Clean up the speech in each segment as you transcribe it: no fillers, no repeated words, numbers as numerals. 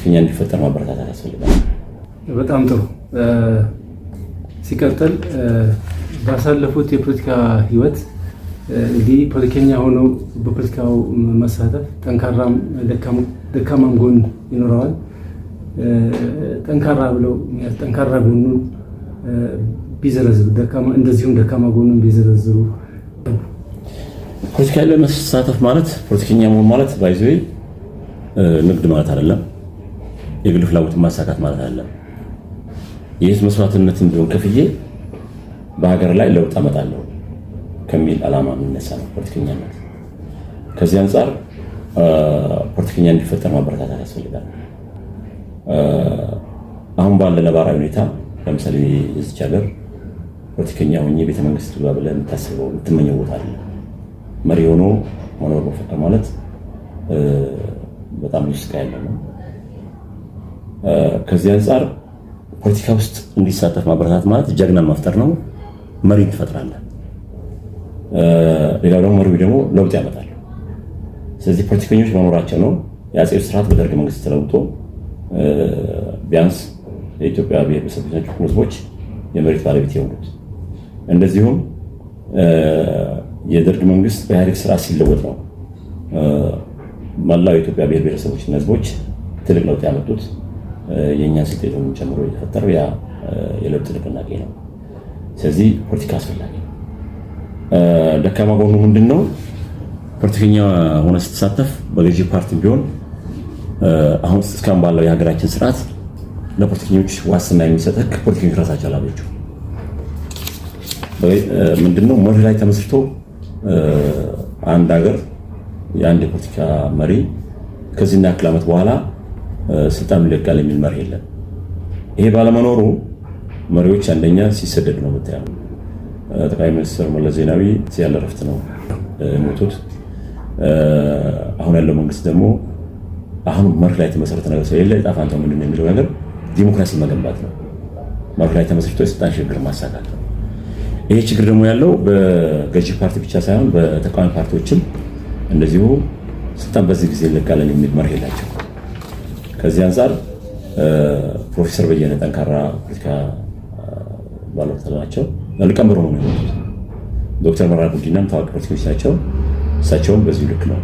ፖለቲከኛ እንዲፈጠር ማበረታታት ያስፈልጋል። በጣም ጥሩ። ሲቀጥል ባሳለፉት የፖለቲካ ህይወት እንግዲህ ፖለቲከኛ ሆነው በፖለቲካው መሳተፍ ጠንካራም ደካማም ጎን ይኖረዋል። ጠንካራ ብለው ጠንካራ ጎኑን ቢዘረዝሩ፣ እንደዚሁም ደካማ ጎኑን ቢዘረዝሩ። ፖለቲካ ላይ መሳተፍ ማለት፣ ፖለቲከኛ መሆን ማለት by the way ንግድ ማለት አይደለም። የግል ፍላጎትን ማሳካት ማለት አይደለም። የህዝብ መስዋዕትነትን ቢሆን ከፍዬ በሀገር ላይ ለውጥ አመጣለሁ ከሚል ዓላማ የሚነሳ ነው ፖለቲከኛነት። ከዚህ አንጻር ፖለቲከኛ እንዲፈጠር ማበረታታት ያስፈልጋል። አሁን ባለ ነባራዊ ሁኔታ ለምሳሌ እዚች ሀገር ፖለቲከኛ ሆኜ ቤተመንግስት ልግባ ብለህ የምታስበው የምትመኘው ቦታ አለ። መሪ ሆኖ መኖር መፈጠር ማለት በጣም ብዙ ስቃይ ያለው ነው። ከዚህ አንጻር ፖለቲካ ውስጥ እንዲሳተፍ ማበረታት ማለት ጀግናን መፍጠር ነው። መሪ ትፈጥራለህ። ሌላው ደግሞ መሪው ደግሞ ለውጥ ያመጣል። ስለዚህ ፖለቲከኞች መኖራቸው ነው የአፄው ስርዓት በደርግ መንግስት ተለውጦ ቢያንስ የኢትዮጵያ ብሔር ብሔረሰቦችና ህዝቦች የመሬት ባለቤት የሆኑት። እንደዚሁም የደርግ መንግስት በኢህአዴግ ስርዓት ሲለወጥ ነው መላው የኢትዮጵያ ብሔር ብሔረሰቦችና ህዝቦች ትልቅ ለውጥ ያመጡት። የእኛን ስልጤ ዞንን ጨምሮ የተፈጠረው ያ የለውጥ ንቅናቄ ነው። ስለዚህ ፖለቲካ አስፈላጊ ነው። ደካማ ጎኑ ምንድን ነው? ፖለቲከኛ ሆነ ስትሳተፍ በገዢ ፓርቲ ቢሆን አሁን እስካሁን ባለው የሀገራችን ስርዓት ለፖለቲከኞች ዋስትና የሚሰጥ ህግ ፖለቲከኞች ራሳቸው አላበጁ። ምንድነው? መርህ ላይ ተመስርቶ አንድ ሀገር የአንድ የፖለቲካ መሪ ከዚህና ያክል ዓመት በኋላ ስልጣኑ ይለቃል የሚል መርህ የለም። ይሄ ባለመኖሩ መሪዎች አንደኛ ሲሰደዱ ነው የምታየው። ጠቅላይ ሚኒስትር መለስ ዜናዊ ያለ እረፍት ነው የሞቱት። አሁን ያለው መንግስት ደግሞ አሁን መርህ ላይ የተመሰረተ ነገር ስለሌለ ዕጣ ፈንታው ምንድን ነው የሚለው ነገር ዲሞክራሲ መገንባት ነው። መርህ ላይ ተመስርቶ የስልጣን ሽግግር ማሳካት ነው። ይሄ ችግር ደግሞ ያለው በገዢ ፓርቲ ብቻ ሳይሆን በተቃዋሚ ፓርቲዎችም እንደዚሁ ስልጣን በዚህ ጊዜ እንለቃለን የሚል መርህ የላቸው። ከዚህ አንጻር ፕሮፌሰር በየነ ጠንካራ ፖለቲካ ባለሙያ ናቸው። ሊቀመንበር ሆነው ነው የሞቱት። ዶክተር መረራ ጉዲናም ታዋቂ ፖለቲከኞች ናቸው። እሳቸውም በዚሁ ልክ ነው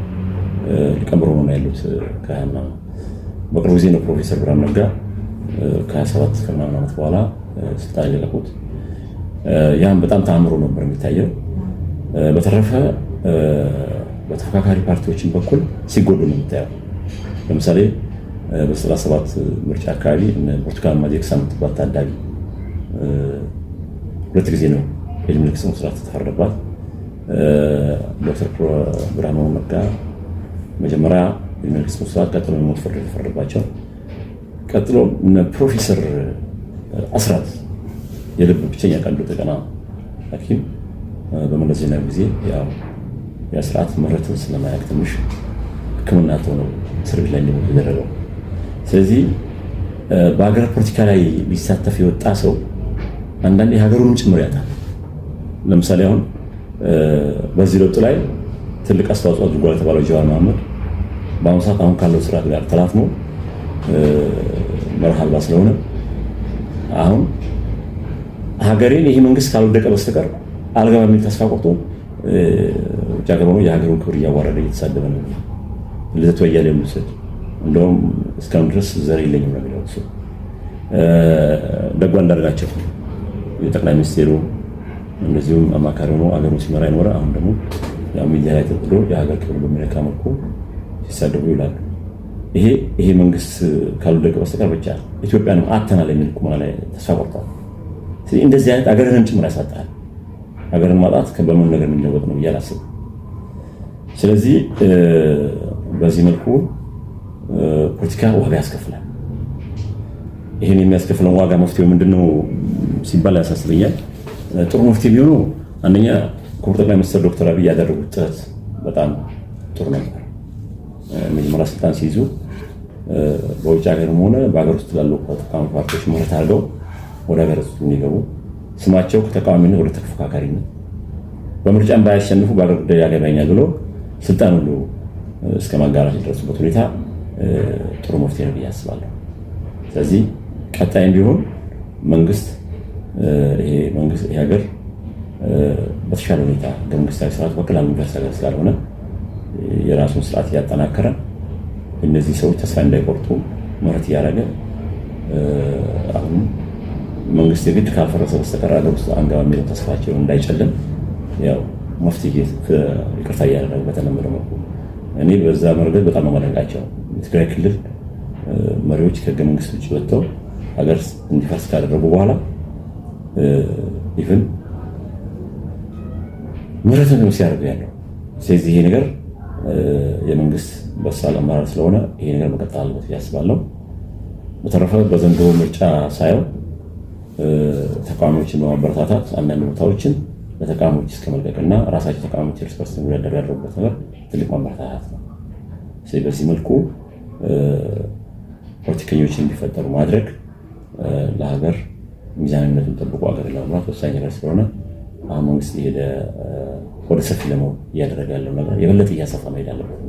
ሊቀመንበር ሆነው ነው ያሉት። ከሀያ ምናምን በቅርቡ ጊዜ ነው ፕሮፌሰር ብርሃኑ ነጋ ከ27 ከምናምን ዓመት በኋላ ስልጣን የለቀቁት። ያም በጣም ተአምሮ ነበር የሚታየው። በተረፈ በተፎካካሪ ፓርቲዎችን በኩል ሲጎዱ ነው የሚታየው። ለምሳሌ በ97 ምርጫ አካባቢ ብርቱካን ሚደቅሳ የምትባል ታዳጊ ሁለት ጊዜ ነው የዕድሜ ልክ ጽኑ እስራት ተፈረደባት። ዶክተር ብርሃኑ ነጋ መጀመሪያ የዕድሜ ልክ ጽኑ እስራት፣ ቀጥሎ የሞት ፍርድ ተፈረደባቸው። ቀጥሎ ፕሮፌሰር አስራት የልብ ብቸኛ ቀዶ ጥገና ሐኪም በመለስ ዜናዊ ጊዜ ያው የስርዓት ምህረትን ስለማያውቅ ትንሽ ሕክምና ነው እስር ቤት ላይ እንዲሞት የተደረገው። ስለዚህ በሀገር ፖለቲካ ላይ ሊሳተፍ የወጣ ሰው አንዳንዴ ሀገሩንም ጭምር ያጣል። ለምሳሌ አሁን በዚህ ለውጥ ላይ ትልቅ አስተዋጽኦ አድርጓል የተባለው ጀዋር መሐመድ በአሁኑ ሰዓት አሁን ካለው ስርዓት ጋር ተላትሞ መርህ አልባ ስለሆነ አሁን ሀገሬን ይሄ መንግስት ካልወደቀ በስተቀር አልገባ የሚል ተስፋ ቆርጦ ውጭ ሀገር ሆኖ የሀገሩን ክብር እያዋረደ እየተሳደበ ነው። ልደቱ አያሌው ውሰድ፣ እንደውም እስካሁን ድረስ ዘር የለኝም ነው የሚለው እሱ። ደጓ አንዳርጋቸው የጠቅላይ ሚኒስቴሩ እንደዚሁም አማካሪ ሆኖ አገሩን ሲመራ የኖረ አሁን ደግሞ ያው ሚዲያ ላይ ተጥሎ የሀገር ክብር በሚነካ መልኩ ሲሳደቡ ይውላሉ። ይሄ መንግስት ካልወደቀ በስተቀር ብቻ ኢትዮጵያንም አተናል የሚል ቁመና ላይ ተስፋ ቆርጧል። ስለዚህ እንደዚህ አይነት አገርህንም ጭምር ያሳጣል። ሀገርን ማጣት በምን ነገር የሚለወጥ ነው ብዬ አላስብም። ስለዚህ በዚህ መልኩ ፖለቲካ ዋጋ ያስከፍላል። ይህን የሚያስከፍለውን ዋጋ መፍትሄው ምንድነው ሲባል ያሳስበኛል። ጥሩ መፍትሄ ቢሆኑ አንደኛ ክቡር ጠቅላይ ሚኒስትር ዶክተር አብይ ያደረጉት ጥረት በጣም ጥሩ ነበር። መጀመሪያ ስልጣን ሲይዙ በውጭ ሀገርም ሆነ በሀገር ውስጥ ላሉ ተቃዋሚ ፓርቲዎች ምህረት አድርገው ወደ ሀገር ውስጥ እንዲገቡ፣ ስማቸው ከተቃዋሚነት ወደ ተፎካካሪነት፣ በምርጫም ባያሸንፉ በሀገር ጉዳይ ያገባኛል ብሎ ስልጣን ሁሉ እስከ ማጋራት የደረሱበት ሁኔታ ጥሩ መፍትሄ ነው ብዬ አስባለሁ። ስለዚህ ቀጣይም ቢሆን መንግስት ይሄ መንግስት ይሄ ሀገር በተሻለ ሁኔታ ህገ መንግስታዊ ስርዓቱ በቀላሉ የሚፈርስ ሀገር ስላልሆነ የራሱን ስርዓት እያጠናከረ እነዚህ ሰዎች ተስፋ እንዳይቆርጡ ምህረት እያደረገ አሁን መንግስት የግድ ካልፈረሰ በስተቀር ሀገር ውስጥ አንገባ የሚለው ተስፋቸው እንዳይጨልም ያው መፍትሄ ይቅርታ እያደረገ በተለመደው መልኩ እኔ በዛ መርገድ በጣም ነው የማደንቃቸው። የትግራይ ክልል መሪዎች ከህገ መንግስት ውጭ ወጥተው ሀገር እንዲፈርስ ካደረጉ በኋላ even ምህረትን ነው ሲያደርጉ ያለው። ስለዚህ ይሄ ነገር የመንግስት በሳል አመራር ስለሆነ ይሄ ነገር መቀጠል አለበት ብዬ አስባለሁ። በተረፈ በዘንድሮ ምርጫ ሳየው ተቃዋሚዎችን በማበረታታት አንዳንድ ቦታዎችን ለተቃዋሚዎች እስከ መልቀቅ እና ራሳቸው ተቃዋሚዎች እርስ በርስ እንዲወዳደሩ ያደረጉበት ነገር ትልቅ ማበረታታት ነው። ስለዚህ በዚህ መልኩ ፖለቲከኞችን እንዲፈጠሩ ማድረግ ለሀገር ሚዛናዊነቱን ጠብቆ ሀገር ለመምራት ወሳኝ ነገር ስለሆነ አሁን መንግስት እየሄደ ወደ ሰፊ ለመሆን እያደረገ ያለው ነገር የበለጠ እያሰፋ መሄድ አለበት።